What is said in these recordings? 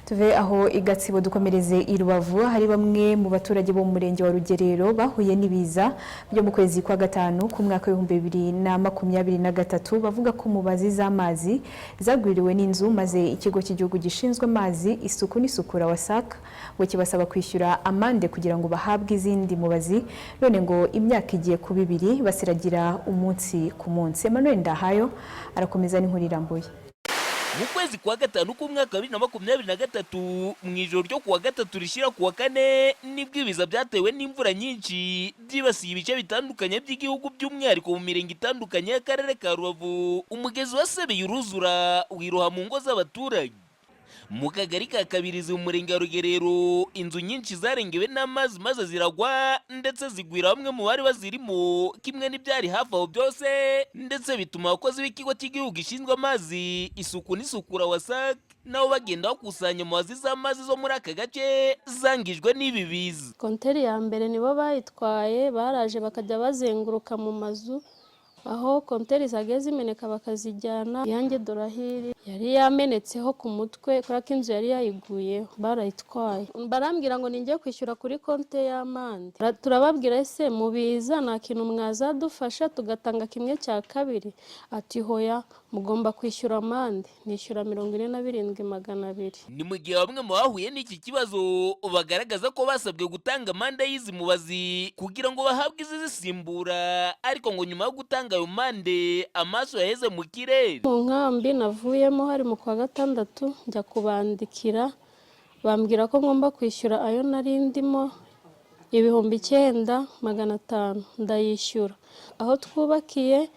Tuve aho i Gatsibo dukomereze i Rubavu. Hari bamwe mu baturage bo mu murenge wa Rugerero bahuye n'ibiza byo mu kwezi kwa gatanu ku mwaka w'2023, bavuga ko mubazi z'amazi zagwiriwe n'inzu, maze ikigo cy'igihugu gishinzwe amazi, isuku n'isukura, WASAC, ngo kibasaba kwishyura amande kugira ngo bahabwe izindi mubazi. None ngo imyaka igiye kuba 2 basiragira umunsi ku munsi. Emmanuel Ndahayo arakomeza n'inkuru irambuye. Mu kwezi kwa gatanu k'umwaka wa 2023, mu ijoro ryo kuwa gatatu rishyira kuwa kane, nibwo ibiza byatewe n'imvura nyinshi byibasiye ibice bitandukanye by'igihugu, by'umwihariko mu mirenge itandukanye y'akarere ka Rubavu. Umugezi wa Sebeye uruzura, wiroha mu ngo z'abaturage. Mu kagari ka Kabirizi, mu murenge wa Rugerero, inzu nyinshi zarengewe n'amazi maze ziragwa, ndetse zigwira bamwe mu bari bazirimo kimwe n'ibyari hafi aho byose, ndetse bituma abakozi b'ikigo cy'igihugu gishinzwe amazi, isuku n'isukura, WASAC, nabo bagenda bakusanya mubazi z'amazi zo muri aka gace zangijwe n'ibi biza. Konteri ya mbere nibo bayitwaye. Baraje bakajya bazenguruka mu mazu aho konteri zagiye zimeneka bakazijyana. Iyanjye dorahiri yari yamenetseho ku mutwe kubera ko inzu yari yayiguyeho, barayitwaye. Barambwira ngo ninjye kwishyura kuri konte y'amande. Turababwira: "Ese mubiza nta kintu mwazadufasha tugatanga kimwe cya kabiri?" Ati: "Hoya, mugomba kwishyura amande." Nishyura 47,200. Ni mu gihe bamwe mu bahuye n'iki kibazo bagaragaza ko basabwe gutanga amande y'izi mubazi kugira ngo bahabwe izizisimbura, ariko ngo nyuma yo gutanga ayo mande amaso yaheze mu kirere. Mu nkambi navuyemo hari mu kwa gatandatu, njya kubandikira, bambwira ko ngomba kwishyura ayo nari ndimo, 9500, ndayishyura. Aho twubakiye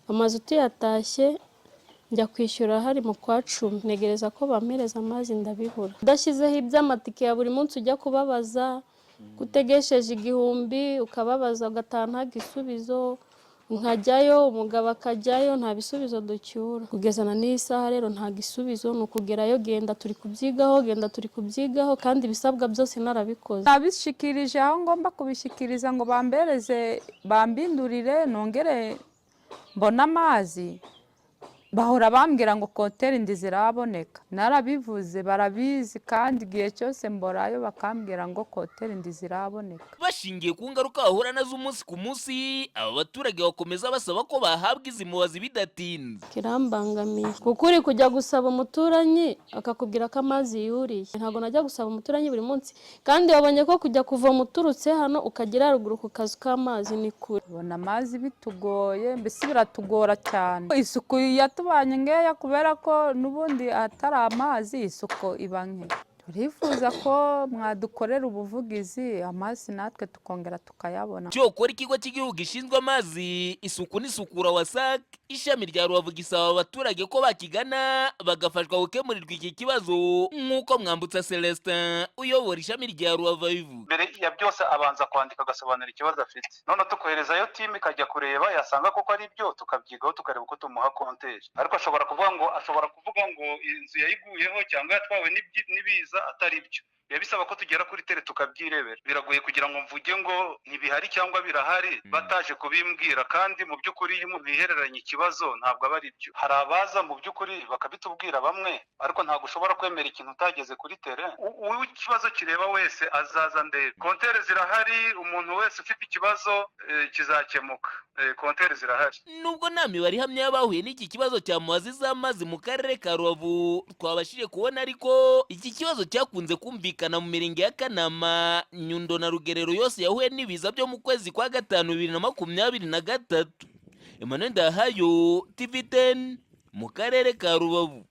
amazu tuyatashye, njya kwishyura hari mu kwa 10, ntegereza ko bampereza amazi ndabibura. Udashyizeho iby'amatike ya buri munsi ujya kubabaza, gutegesheje 1000 ukababaza ugataha nta gisubizo. Nkajyayo, umugabo akajyayo, nta bisubizo ducyura. Kugeza na n'iyi saha rero nta gisubizo. Ni ukugerayo: "Genda, turi kubyigaho, genda, turi kubyigaho," kandi ibisabwa byose narabikoze. Nabishikirije aho ngomba kubishikiriza ngo bambereze, bambindurire, nongere mbone amazi. Bahora bambwira ngo konteri ndiziraboneka. Narabivuze, barabizi, kandi igihe cyose mborayo bakambwira ngo konteri ndiziraboneka. Bashingiye ku ngaruka bahura nazo umunsi ku munsi, aba baturage bakomeza basaba ko bahabwa izi mubazi bidatinze. Kirambangamiye kuko uri kujya gusaba umuturanyi akakubwira ko amazi yuriye. Ntabwo najya gusaba umuturanyi buri munsi, kandi wabonye ko kujya kuvoma uturutse hano ukagera haruguru ku kazu k'amazi ni kure. Tubona amazi bitugoye, mbese biratugora cyane. Isuku yatubanye nkeya kubera ko n'ubundi atari amazi, isuku iba nke. Turifuza ko mwadukorera ubuvugizi, amazi natwe tukongera tukayabona. Cyokora ikigo cy'igihugu gishinzwe amazi, isuku n'isukura, WASAC, ishami rya Rubavu, gisaba abaturage ko bakigana bagafashwa gukemurirwa iki kibazo, nk'uko Mwambutsa Celestin uyobora ishami rya Rubavu abivuga. Mbere ya byose abanza kwandika, agasobanura ikibazo afite, none tukoherezayo team ikajya kureba, yasanga koko ari byo tukabyigaho, tukareba uko tumuha konteri. Ariko ashobora kuvuga ngo inzu yayiguyeho cyangwa yatwawe n'ibiza, atari byo. Biba bisaba ko tugera kuri terrain tukabyirebera. Biragoye kugira ngo mvuge ngo ntibihari cyangwa birahari bataje kubimbwira. Kandi mu by'ukuri iyo umuntu yihereranye ikibazo ntabwo aba ari byo. Hari abaza mu by'ukuri bakabitubwira bamwe, ariko ntabwo ushobora kwemera ikintu utageze kuri terrain. Uwo ikibazo kireba wese azaza ndebe. Konteri zirahari, umuntu wese ufite ikibazo kizakemuka. Konteri zirahari. Nubwo nta mibare ihamya y'abahuye n'iki kibazo cya mubazi z'amazi mu karere ka Rubavu twabashije kubona, ariko iki kibazo cyakunze kumvikana mu mirenge ya Kanama, Nyundo na Rugerero, yose yahuye n'ibiza byo mu kwezi kwa gatanu 2023. Emmanuel Ndahayo, TV 10, mu karere ka Rubavu.